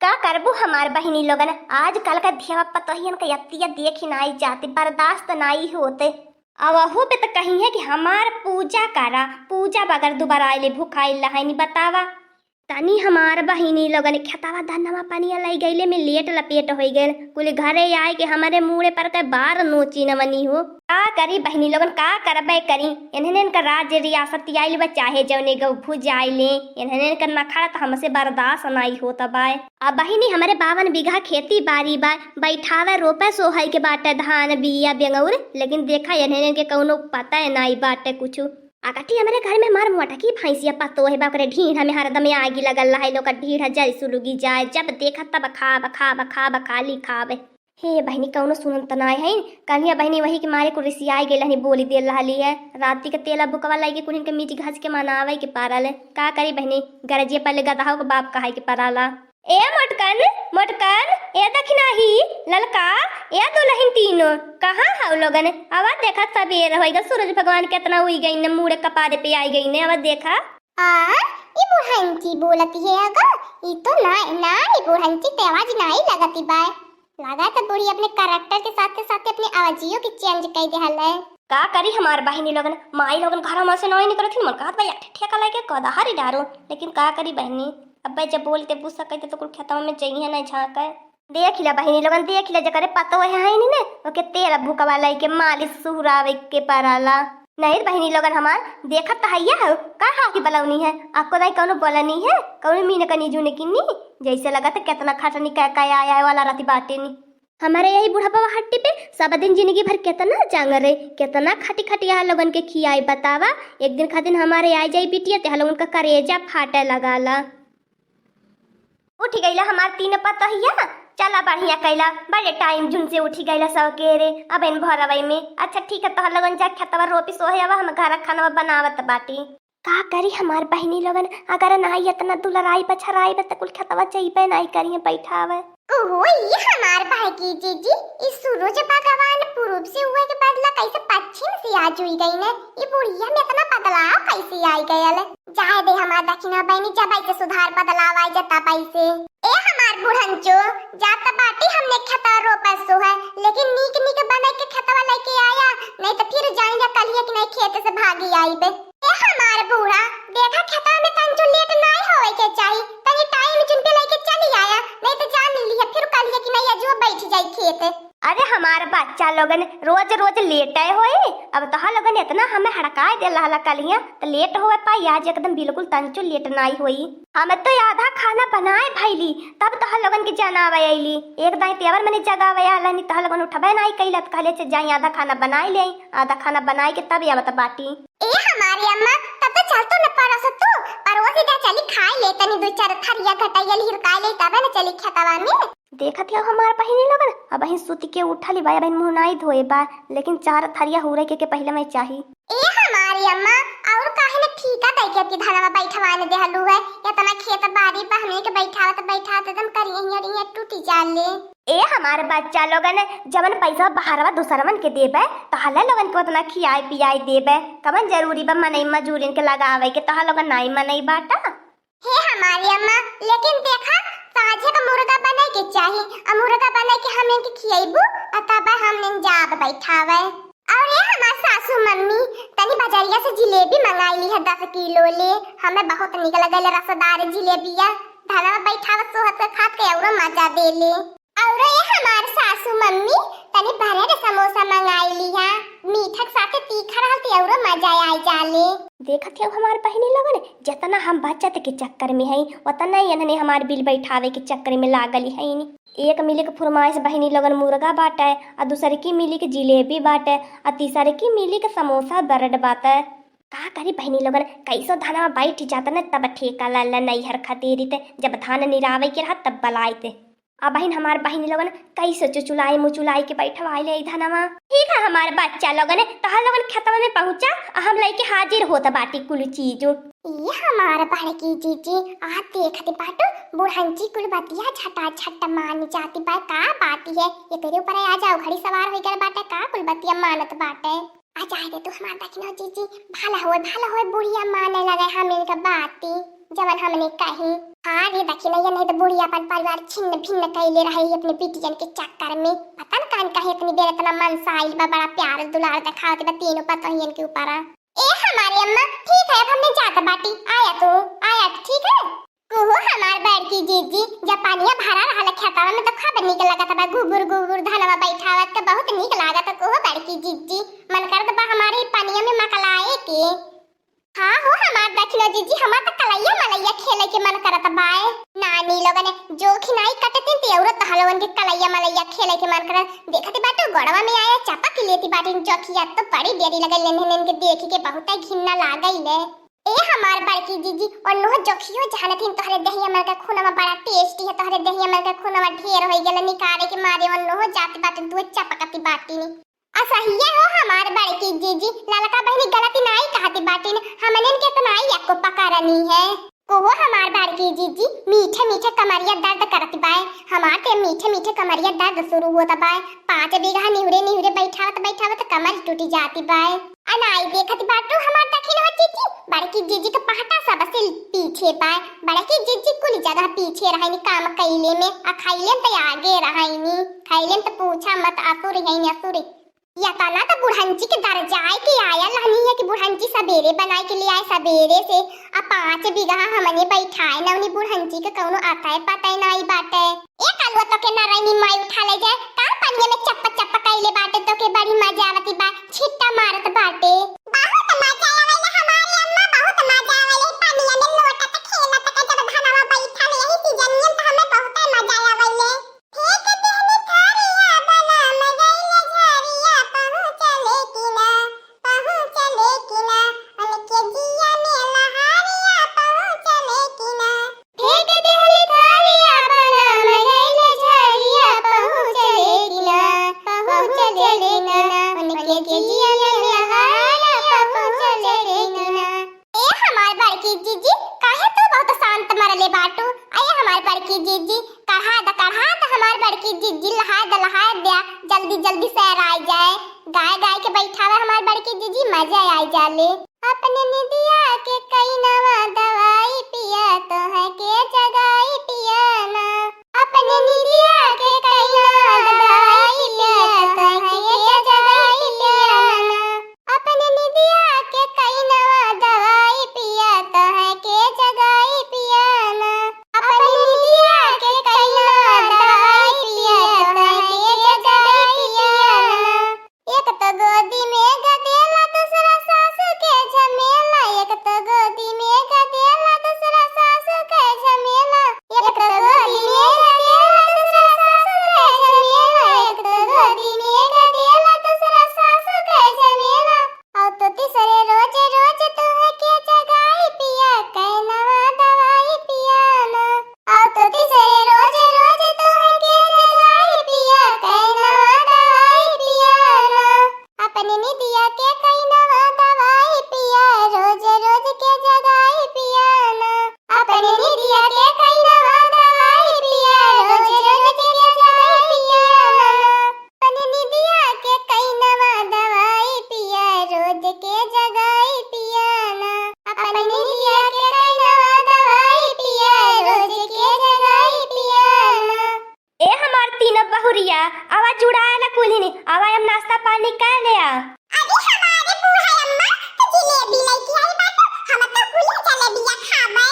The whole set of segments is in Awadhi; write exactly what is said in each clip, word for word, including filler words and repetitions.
का करबू हमार बहिनी लोगन, आजकल का धियावा पतोहियन का अतिया देखी नाई जाती, बर्दाश्त नाई होते। अब अहू पे त कही है कि हमार पूजा करा, पूजा बगर दुबारा आइले भुखाइल रहनी, बतावा। तनी हमार बहिनी लोगन खेतवा धनवा पनिया लई गईले में लेट लपेट होई गइल। कुल घरे आए के हमरे मूड़े पर के बार नोची नवनी हो। का करी बहिनी लोगन, का करबे करी? इन्हने इनका राज रियासत आइल बा, चाहे जौने गौ भुजाइले, इन्हने इनका नखरा त हमसे बर्दाश्त नाई होत बाय। अब बहिनी हमरे बावन बीघा खेती बारी बा, बैठावे रोपे सोहई के बाटे धान बिया बेंगौर, लेकिन देखा इन्हने इनके कौनो पता नाई बाटे कुछु। अगठी हमरे घर में हमार मोटकी भैंसिया पतोह बा, ओकरे ढीढ़ा में हरदम आगी लगल रहे, लोग ढीढ़ा जल सुलुगी जाए, जब देखा तब खाब, खाब, खाब, खाली खाब। हे बहिनी, कौनो सुनत त नाय है। कन्हिया बहिनी वही के मारे कुल रिसियाई गइल हनी, बोली देल रहली है। राती के तेला बुकवा लाई के कुल इनके मीज घास के मनावे के पारल है। का करी बहिनी, गरजिए पहले गदहा के बाप कहाई के पराला। ए मोटकन, मोटकन, ए दखिनाही, ललका, ए दुलहिन तीनों, कहाँ हौ लोगन? आवा देखा, सबेर होई गल, सूरज भगवान केतना उई गइन, मूड़े कपारे पे आई गइन, आवा देखा। आ, ई बुढ़ंची बोलती है अगर, ई तो ना, ना, ई बुढ़ंची ते आवाज नाई लगती बाय। लगा त बूढ़ी अपने character के साथे साथे अपनी आवाजियो के change कई देहल है। का करी हमार बहिनी लोगन, माई लोगन घर में से नाई निकलत ही, मन कहत बा एक ठे ठेका लेके कदहरी डारो, लेकिन का करी बहिनी, अब्बे जब बोलते बुझ सकते तो कुल खेतवा में जइहे नहीं झांके। देख ला बहिनी लोगन, देख ला, जेकरे पतोह है नी ने, ओके तेल भुकवा लाई के मालिश सुहरावे के पराला। नहीं बहिनी लोगन हमार, देखत त हइया हो, का हाकी बलौनी है, आपको नहीं कौनो बोलनी है, कौनो मीन कनी जून किन्नी, जैसे लगत है केतना खटनी कै कै आया वाला राती बाटे नी। हमारे यही बुढ़ापा हट्टी पे सब दिन जिंदगी भर केतना जांगर रे, केतना खटी खटी यहाँ लोगन के खियाई बतावा। एक दिन खातिर हमारे आ जाई बिटिया ते लोगन का करेजा फाटे लगाला। उठ गईला हमार तीन पतोहिया, चला बढ़िया कैला, बड़े टाइम जुन से उठी गईला सवेरे, अब इन भोरवई में। अच्छा ठीक है, तोहर लोगन जा खेतवा रोपी सोहे आवा, हम घर खाना बनावत बाटी। का करी हमार बहिनी लोगन, अगर नाई इतना दुलराई बछराई बा त कुल खेतवा जइबे नाई करिए बैठावे। ओहो, ई हमार बहकी जीजी, ई सूरज भगवान पूरब से हुए के बदला कैसे पश्चिम से आज हुई गई ने? ई बुढ़िया में इतना बदलाव कैसे आई गयल? जाए दे हमार दखिना बहिनी, जब ऐसे सुधार बदलाव आई जा तब ऐसे। ए हमार बुढ़ंचो, जा त बाटी हमने खेतवा रोपे सो है, लेकिन नीक नीक बने के खेतवा लेके आया, नहीं तो फिर जान जा कलिया कि नहीं खेत से भागी आईबे। ए हमार बूढ़ा, देखा खेतवा में तंचो लेट नाई होवे के चाही, तनी टाइम चुन पे लेके चली आया, नहीं तो जान लिया फिर कलिया कि नहीं अजुआ बैठ जाई खेत। अरे हमार बच्चा लोगन रोज रोज लेटे होई, अब तोहा लोगन इतना हमें हड़काए दे रहला कलिया, त लेट होवे पाई, आज एकदम बिल्कुल तंचो लेट नाई होई। हम तो आधा खाना बनाए भइली, तब तोहा लोगन के जनावे अइली। एक दाई तेवर मने जगावे आलनी, तोहा लोगन उठबे नाई कइला, त कहले, "अच्छा, जाई आधा खाना बनाए ले आई।" आधा खाना बनाए के तब आवत बाटी। ए हमारी अम्मा, तब तो चल तू न परोस तू, परोस दे, चली खाए ले, तनी दो चार थरिया घटाइया लिहिर खाए ले, तबे न चली खेतवा में। देखत हौ हमार बहिनी लोगन, अबहिन सुति के उठली बा, अबहिन मुँह नाई धोए बा, लेकिन चार थरिया हुरे के, के पहिले में चाही। ए हमारी अम्मा, और काहे न ठीका दई के अबकी धनवा बैठवाने देहलू है? इतना खेत बारी बा, हमनी के बैठावत बैठावत एकदम करिया हिया रिया टूटी जाले। ए हमार बच्चा लोगन, जवन पैसा बहरवा दूसरवन के देबे, तहले लोगन के उतना खियाई पियाई देबे। कवन जरूरी बा मनई मजूरिन के लगावे के, तहा लोगन नाई मनई बाटा। हे हमारी अम्मा, लेकिन देखा, साँझे का मुर्गा बने के चाही, आ मुर्गा बने के हमने के खियैबू, आ तब हमने जाब बैठावे। और ये हमार सासू मम्मी, तनी बजरिया से जिलेबी मंगाई ली है दस किलो ले, हमें बहुत निक लगल रसदार जिलेबिया। धनवा बैठावत सोहत के खात के औरो मजा दे ले। और ये हमार सासू मम्मी, तनी ब्रेड समोसा मंगाई ली है, मीठा के साथे तीखा रहल ते औरो मजा आई जाले। देखत हौ हमार बहिनी लोगन, जितना हम बचत के चक्कर में हई, उतना ही इन्हने हमार बिल बैठावे के चक्कर में लागल हईन। एक मिली के फुरमाइश बहिनी लोगन मुर्गा बाटे, आ दूसर की मिली के जिलेबी बाटे, आ तीसर की मिली के समोसा ब्रेड बाटे। का करी बहिनी लोगन, कैसो धनवा बैठ जात न तब ठेका ला ला नैहर खदेरित, जब धान निरावे के रहत तब बलाइत। आ बहिन हमार बहिनी लोगन कैसो चुचुलाई मुचुलाई के बैठवाई ले धनवा। ठीक है हमार बच्चा लोगन, तोहर लोगन खेतवा में पहुँचा, आ हम लइके हाजिर होत बाटी कुल चीजो। ई हमार बड़की जीजी, आ देखत बाटू, बुढ़ंची कुल बतिया झटा झट मान जाती बा, का बात है? एकरे ऊपर आ जाओ, घड़ी सवार होई गल बाटे, का कुल बतिया मानत बाटे? आ जाए दे तू हमार दखिना जीजी, भला होए, भला होए, बुढ़िया माने लगे हमनी के बाती, जवन हमनी कही। हाँ रे दखिनैया, नहीं तो बुढ़िया अपन परिवार छिन्न भिन्न कैले रहे अपने बिटियन के चक्कर में। पता न कान काहे इतनी बेर इतना मन से आइल बा, बड़ा प्यार दुलार देखावत बा तीनों पतोहियन के ऊपर। ए हमारे अम्मा, ठीक है, अब हमने जात बाटी, आया तू, आया तू, ठीक है। कुहू हमार बड़की जीजी, जब पानिया भरा रहल खेतवा में तो खूब नीक लगत बा, गुबुर गुबुर धनवा बैठावत के बहुत नीक लागत। कुहू बड़की जीजी, मन करत बा हमारे पानिया में मकलाए के। हाँ हो हमार दखिनो जीजी, हमार त कलैया मलैया खेले के मन करत बाए। नानी लोगन जोखी नाई कटतिन ते औरत तहलोगन के कलैया मलैया खेले के मन करत। देखत बाटू गोड़वा में आया चपक लेती बाटिन जोखिया, तो बड़ी देरी लगल लेन इनके देख के बहुत घिन्ना लागल है। ए हमार बड़की जीजी, ओन्नो जोखियो जानतिन तोहरे देहिया मन के खूनवा बड़ा टेस्टी है, तोहरे देहिया मन के खूनवा ढेर होई गेल निकाले के मारे ओन्नो जात बाटिन तू चपकती बाटिन। असहिया हो हमार बड़की जीजी, ललका बहिनी गलती नाई कहती बाटिन, हमनन के तो नाई एको पकड़नी है। को हो हमार बड़की जीजी, मीठे मीठे कमरिया दर्द करत बाय, हमार ते मीठे मीठे कमरिया दर्द शुरू होत बाय। पाँच बीघा निहुरे निहुरे बैठावत बैठावत कमर टूटी जाती बाय। अनाई देखत बाटू हमार दखिन हो जीजी, बड़की जीजी के पहटा सबसे पीछे बाय। बड़की जीजी कुल जगह पीछे रहनी काम कैले में, आ खैले में तो आगे रहनी, खैले में तो पूछा मत, असुर है असुर। या तना त बुढ़ंची के दरजाए के आया लहनी है कि बुढ़ंची सबेरे बनाए के ले आए सबेरे से। आ पाँच बीघा हमने बैठाए न उन्हीं बुढ़ंची के कौनो आताए पताए नाई बाटे। ए कलुआ तो के नारायणी माई उठा ले जाए, का पनिया में चप्प चप्प कैले बाटे तो के बड़ी मजा आवती बा, छिट्टा मारत बाटे। बहुत मजा आवेले हमारी अम्मा, बहुत मजा आवेले पनिया में लोटत खेलत के जब धनवा बैठल यही सीजनियन तो हमें बहुत मजा आवेले। फेंक देहनी थरिया बलम गइल झरिया, पहुँचले कि ना, पहुँचले कि ना, उनके जिया में लहरिया, पहुँचले कि ना। फेंक देहनी थरिया बलम गइल झरिया, पहुँचले कि ना, पहुँचले कि ना, उनके जिया में लहरिया, पहुँचले कि ना। ए हमार बड़की जीजी, काहे तू बहुत शांत मरले बाटू? ए हमार बड़की जीजी, कढ़ा द, कढ़ा द हमार बड़की जीजी, लहाय द, लहाय द्या, जल्दी जल्दी सैर आइ जाए। गाय गाय के बैठावे हमार बड़की जीजी, मजा आइ जाले। अपने निदिया के कइनवा दवाई पिया, तोह के जगाई पिया ना। अपने निदिया के कइनवा दवाई पिया, तोह के जगाई पिया ना। अपने निदिया के कइनवा दवाई पिया, तोह के जगाई पिया ना। अपने निदिया के कइनवा दवाई पिया, तोह के जगाई पिया ना। एक तो गोदी में गदेला, दूसरा सासू के झमेला। एक तो गोदी में गदेला, दूसरा सासू के झमेला। एक तो गोदी में गदेला, दूसरा सासू के झमेला। एक तो गोदी में गदेला, दूसरा सासू के झमेला। और तो तीसरे रोज, रोज तोह के जगाई पिया, कइनवा दवाई पिया ना। और तो तीसरे रोज, रोज तोह के जगाई पिया, कइनवा दवाई पिया ना। अपने निदिया के कइनवा दवाई पिया, रोज, रोज के जगाई पिया ना। अपने निदिया के कइनवा दवाई पिया, रोज, रोज के जगाई पिया ना। अपने निदिया के कइनवा दवाई पिया, रोज के जगाई पिया ना। अपने निदिया के कइनवा दवाई पिया, रोज के जगाई पिया ना। ए हमार तीनों बहुरिया, आवा जुड़ाए ना कुल्हिनी, आवा हम नाश्ता पानी कर लिया। अरे हमारे बूढ़ा अम्मा, तो जिलेबी लेके आई बाटू, हम तो कुल्हिन जलेबिया खाबे।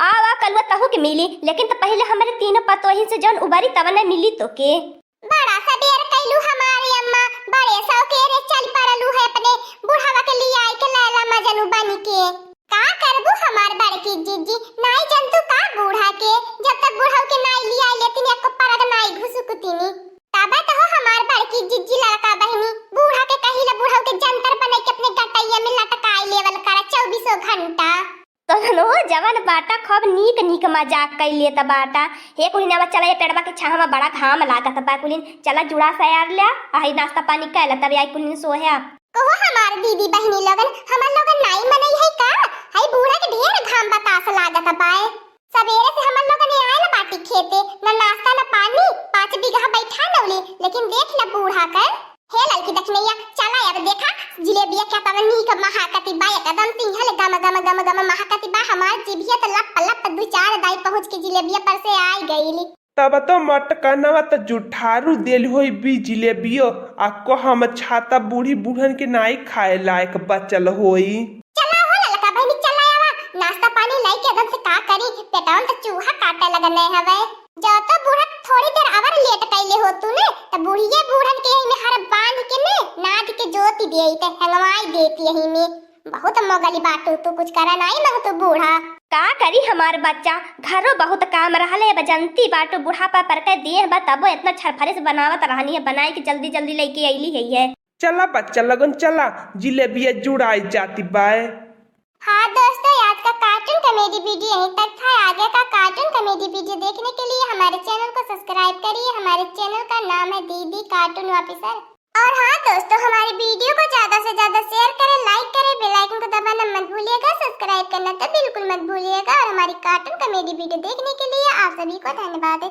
आवा कलुआ तहू के मिली, लेकिन तो पहिले हमरे तीनों पतोहिन से जौन उबारी तवन मिली तोके। बड़ा सबेर कैलू हमारी अम्मा, बड़े सौकेरे चल पड़लू है अपने बुढ़ावा के लिए आई के लैला मजनू बनी के। का करबू हमार बड़की जीजी, नाई जनतू का बूढ़ा के, जब तक बुढ़ऊ के नाई लिया लेतिन एको परग नाई घुसुकतिनी। तबे तो हो हमार बड़की जीजी लड़का बहिनी, बूढ़ा के कहिला बुढ़ऊ के जंतर बनाई के अपने गटैया में लटकाई लेवल करा चौबीसों घंटा। तोहनो जवन बाटा खूब नीक नीक मजाक कइ लेत बाटा। हे कुलिन आवा चला ये पेड़वा के छाहवा बड़ा घाम लागत बा कुलिन, चला जुड़ा सयार ल्या, आ हई नाश्ता पानी कइला तब आई कुलिन सोहे। कहो हमार दीदी बहिनी लोगन, हमर लोगन नाई मनई है का? हई बूढ़ा के ढेर घाम बतास लागत बाए। सबेरे से हमर लोगन आयल बाटी खेते, न नाश्ता न पानी, पाँच बीघा बैठा नौली, लेकिन देख ल बूढ़ा कर। हे ललकी दखिनैया, चला अब देखा जिलेबिया क्या तब नीक महाकती बा, एकदम सिंहल गम गम गम गम महाकती बा। हमार जिभिया त लप लप दू चार दाई पहुँच के जिलेबिया पर से आई गईली। तब तो मटकनवा त जुठारू देल होई बी जिलेबियो, आ को हम छाता बूढ़ी बूढ़न के नाई खाए लायक बचल होई। चला हो ललका बहिनी, चला आवा, नाश्ता पानी लाई के एकदम से का करी, पेटवा में त चूहा काटे लगने हवे। जब तो बूढ़ा थोड़ी देर अवर लेट कैले हो तू ने, त बुढ़िए बूढ़न के यही में हर बांध के ने नाद के जोती देई ते हंगवाई देती यही में। बहुत मोगली बाटू तू, कुछ करा नाई मग तू बूढ़ा। का करी हमार बच्चा, घरो बहुत काम रहले, बजंती बाटू बुढ़ापा पर के दिए बा, तबो इतना छरफरिस बनावत रहनी है, बनाई के जल्दी जल्दी लेके अइली है ये। चला बच्चा लगन चला, जिलेबिया जुड़ाई जाती बाय। हाँ दोस्तों, आज का कार्टून कॉमेडी वीडियो यहीं तक था। आगे का कार्टून कॉमेडी वीडियो देखने के लिए हमारे चैनल को सब्सक्राइब करिए। हमारे चैनल का नाम है दीदी कार्टून ऑफिसर। और हाँ दोस्तों, हमारी वीडियो को ज्यादा से ज्यादा शेयर करें, लाइक करें, बेल आइकन को दबाना मत भूलिएगा, सब्सक्राइब करना तो बिल्कुल मत भूलिएगा। और हमारी कार्टून कॉमेडी वीडियो देखने के लिए आप सभी को धन्यवाद।